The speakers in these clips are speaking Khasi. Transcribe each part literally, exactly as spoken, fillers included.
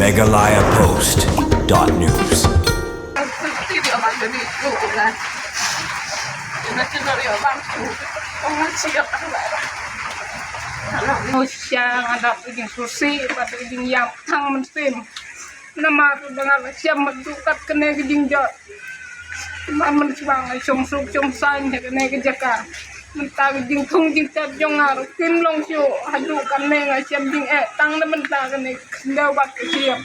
Meghalaya Post dot news. Shisha nga dap ka jingsngewsih bad ka jingïap tang mynsiem. Namar ba nga la shem haduh kat kane ka jingjot. Namar mynshuwa nga shong suk shong saiñ ha kane ka jaka. Mynta ka jingthung jingtep jong nga ruh kim long shuh. Haduh kane nga shem jingeh tang na mynta kane ka khyndew bad ka shyiap.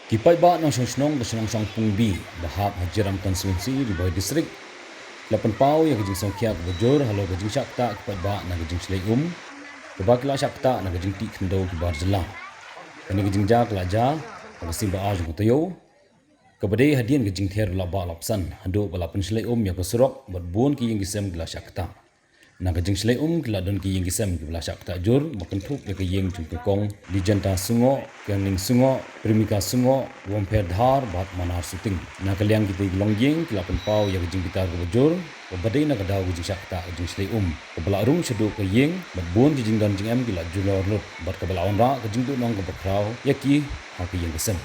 Ki paidbah nongshong shnong ka shnong Shangpung B ba hap ha Jirang Constituency, Ri Bhoi District, ki la pynpaw ïa ka jingsngewkhia kaba jur halor ka jingshah ktah ki paidbah na ka jingshlei um kaba ki la shah ktah na ka jingtih khyndew ki bar jylla. Kane ka jingjia ka la jia ha ka sngi ba ar jong ka taïew, kaba dei hadien ka jingther ba la bah la psan haduh ba la pynshlei um ïa ka surok bad bun ki ïing ki sem ki la shah ktah. Na ka jingshlei um ki la don ki ïing ki sem kiba la shah ktah jur, ba kynthup ïa ka ïing jong ka Kong Lijenta Sungoh, Kong Ning Sungoh, Premika Sungoh, Wompher Dhar bad Manar Suting. Na ka liang kitei ki longïing ki la pynpaw ïa ka jingbitar kaba jur, kaba dei na ka daw ka jingshah ktah ka jingshlei um, kaba la rung shaduh ka ïing bad bun ki jingdon jingem ki la julor lut, bad kaba la wanrah ka jingduhnong kaba khraw ïa ki ha ka ïing ka sem.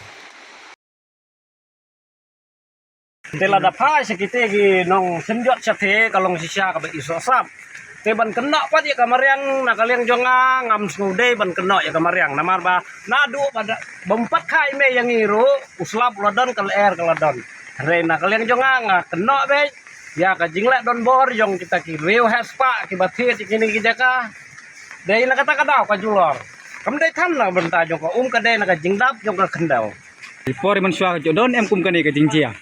Te lada phai sha kite ki nongshynjot shatei ka long shisha kaba i sohsap. Te ban kynnoh pat ïa ka mariang na ka liang jong nga, ngam sngewdei ban kynnoh ïa ka mariang namar ba naduh ba bym pat kha i mei ïa ngi ruh u slap u la don, ka lyer ka la don. Hynrei na ka liang jong nga nga kynnoh beit ïa ka jingleh donbor jong kita ki riew heh spah kiba thied ïa kine ki jaka. Dei na kata ka daw ka julor. Kam dei than na ka bynta jong ka um, ka dei na ka jingdap jong ka khyndew. Ki por mynshuwa ka ju don em kum kane ka jingjia?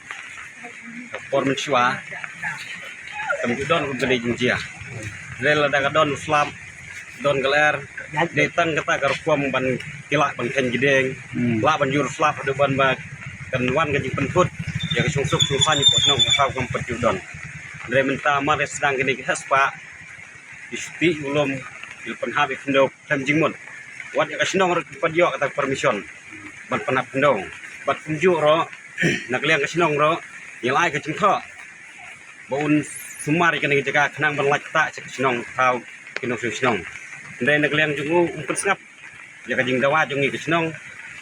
Ka por mynshuwa kam ju don kum kane ka jingjia. Hynrei lada ka don u slap, don ka lyer, dei tang kata ka rukom ban ki lah ban kheiñ ki dieng, lah ban jur slap haduh ban ba kan wan ka jingpynthut ïa ka shong suk shong saiñ hapoh shnong, ka thaw kam pat ju don. Hynrei mynta mar ïa sdang kine ki heh spah, ki shu tih u lum, ki la pynhap ïa ka khyndew khlem jingmut. Wat ïa ka shnong ruh kim pat ïoh kata ka permission ban pynhap khyndew. Bad kumjuh ruh na ka liang ka shnong ruh ngi la ai ka jingthoh ba un sumar ïa kane ka jaka khnang ban lait ktah sha ka shnong, thaw ki nongshong shnong. Hynrei na ka liang jong u um pynsngap ïa ka jingdawa jong ngi ka shnong.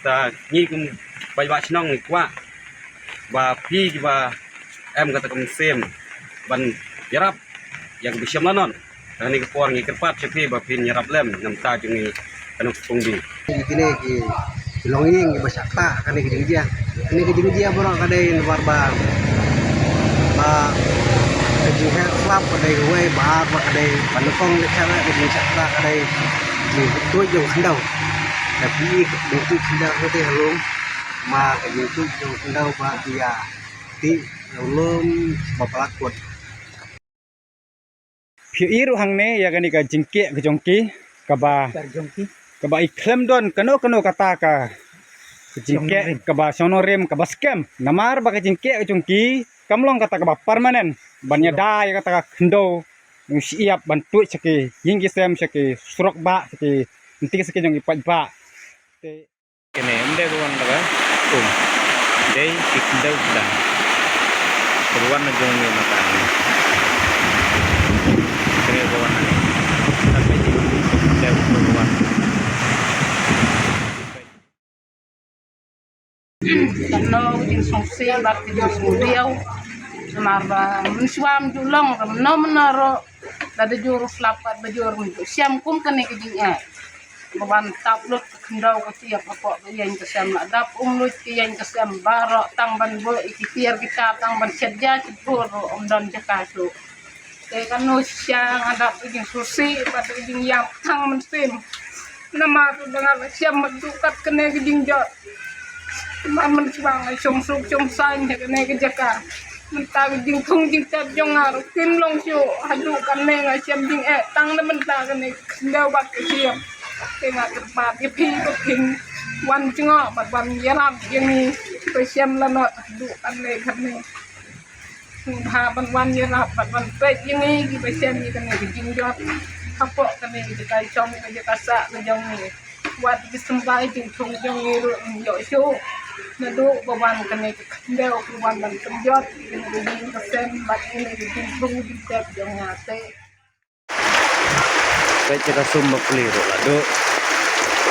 Ta ngi kum paidbah shnong ngi kwah ba phi kiba em kata ka mynsiem ban ïarap ïa ka ba shim lanot. Kane ka por ngi kyrpad sha phi ba phin ïarap lem na ka bynta jong ngi ka Nongshangpung B. Kine ki longïing kiba shah ktah kane ka jingjia. Kane ka jingjia baroh ka dei namar ba ba ka jingheh slap ka dei kawei, ba ar ba ka dei ba nyngkong lehse ka jingshah ktah ka dei jingtuid jong khyndew. Ka jingtuid khyndew ka dei halor ma ka jingtuid jong khyndew ba ïa tih ïa u lum ba palat kut. Phi ïohi ruh hangne ïa kane ka jingkieh ka jong ki kaba kaba i khlem don kano kano kata ka jingkieh kaba shong nongrim kaba skhem. Namar ba ka jingkieh ka jong ki kam long kata kaba permanent ban ïada ïa kata ka khyndew, u shyiap ban tuid sha ki ïing ki sem, sha ki surok bah, sha ki lynti sha ki jong ki paidbah. Te Kine ym dei ba wan da ka kum, dei ki khyndew ki dang. Ka ba wan na jong ngi na ka ngi. Kine ba wan na ngi. Ka dei ki khyndew ba wan. Kano ka jingsngewsih bad ka jingsngewdiaw. Namar ba mynshuwa ym ju long, mynno mynno ruh lada jur u slap bad ba jur ym ju shem kum kane ka jingeh. Ba wan tap lut ka khyndew ka shyiap hapoh ka ïing ka sem, la dap um lut ka ïing ka sem baroh, tang ban buh ïa ki tiar ki tar, tang ban shet ja shet bur ruh ym don jaka shuh. Te kano shisha nga dap ka jingsngewsih bad ka jingïap tang mynsiem. Namar ba nga la shem haduh kat kane ka jingjot. Namar mynshuwa nga shong suk shong saiñ ha kane ka jaka. Mynta ka jingthung jingtep jong nga ruh kim long shuh, haduh kane nga shem jingeh tang na mynta kane ka khyndew bad ka shyiap. Te nga kyrpad ïa phi ba phin wan jngoh bad wan ïarap ïa ngi ba shem lanot haduh kane kane. Sngewbha ban wan ïarap bad wan peit ïa ngi kiba shem ïa kane ka jingjot hapoh kane ka jaka shong, ka jaka sah ka jong ngi. Wat ki symbai jingthung jong ngi ruh ngim ïoh shuh. Naduh ba wan kane ka khyndew ka wan ban pynjot ïa kane ka ïing ka sem bad ïa kane ka jingthung jingtep jong nga te. Peit ïa ka sum bapli ruh la duh.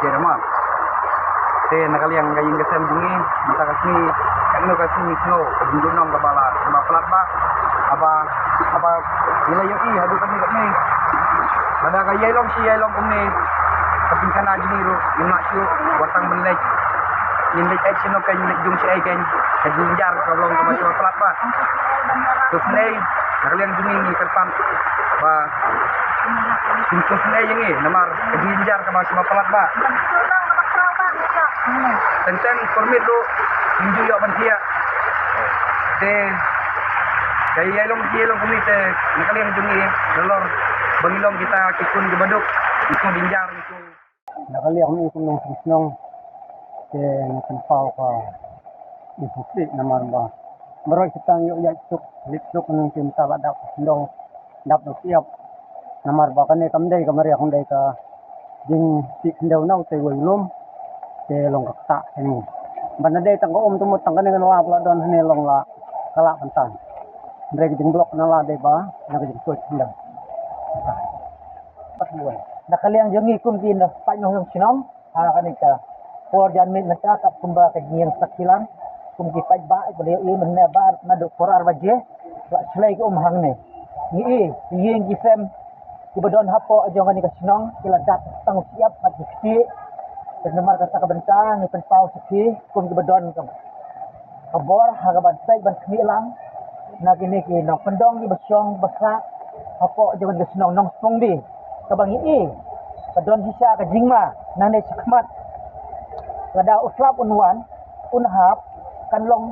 Te namar te na ka liang ka ïing ka sem jong ngi mynta ka sngi, katno ka sngi snow ka jingdon nong kaba la, kaba palat ba, haba, haba ïa la ïohi haduh katne katne. Lada ka ïai long shi ïai long kumne, ka pynkhana jong ngi ruh ngim lah shuh wat tang ban leit. Ngin leit ai shano, kan leit jong shi ai kan, ka jingjar ka long kaba shu palat ba. To snei na ka liang jong ngi ngi kyrpad ba kin to snei ïa ngi namar ka jingjar kaba shu palat ba. Teng teng permit ruh ngim ju ïoh ban thiah. Te ka ïai long, ïai long kumne te na ka liang jong ngi nalor ba ngi long kita ki khun kiba duk, ki khun jingjar, ki khun. Na ka liang ngi kum nongshong shnong te nga pynpaw ka i phuti namar ba marwei kita ngi ïoh ïaid suk leit suk nang, te mynta la dap khyndew, dap da shyiap. Namar ba kane kam dei ka mariang, kam dei ka jingshim khyndew na utei uwei u lum. Te long ka ktah kane. Ban da dei tang ka um te mut tang kane ka la ba la don hangne long la ka la ban tan. Hynrei ka jingblok na la dei ba na ka jingtuid khyndew. Na ka liang jong ngi kum ki nongpaid nongshong shnong ha kane ka por janmiet mynta, kat kumba ka jingïeng sakhi lang kum ki paidbah ba la ïohi mynne ba naduh por ar baje la shlei ka um hangne. Ngi i ki ïing ki sem kiba don hapoh jong kane ka shnong ki la dap tang shyiap bad ki kti. Te namar kata ka bynta ngi pynpaw sakhi kum kiba don ka ka bor ha kaban peit ban khmih lang na kine ki nongkyndong kiba shong ba sah hapoh jong ka shnong Nongspongbi kaba ngi i ka don shisha ka jingma nangne shakhmat. Lada u slap un wan un hap kan long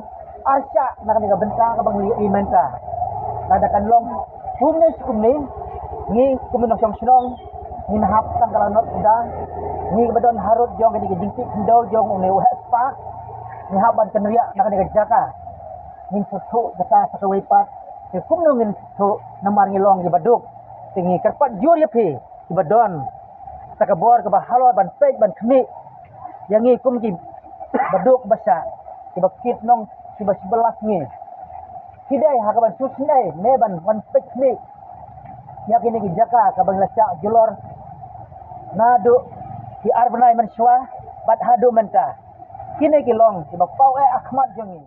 arshah na kane ka bynta kaba ngi i mynta. Lada kan long kumne shi kumne ngi kum nongshong shnong Ngin hap tang ka lanot da. Ngi ba don harud jong kane ka jingtip khyndew jong une u heh spah. Ngi hap ban kynriah na kane ka jaka. Ngin sngewthuh kata sa kawei pat. Te kumno ngin sngewthuh namar ngi long kiba duk. Te ngi kyrpad jur ïa phi kiba don sa ka bor kaba halor ban peit ban khmih ïa ngi kum kiba duk ba shah, kiba kit nong, kiba shibyllas ngi. Ki dei ha ka ban shu sngewthuh ne ban wan peit khmih ïa kine ki jaka ka ban la shah julor naduh ki ar bnai mynshuwa bad haduh mynta. Kine ki long kiba paw eh ha khmat jong ngi.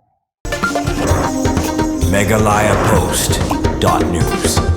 Meghalaya Post dot news.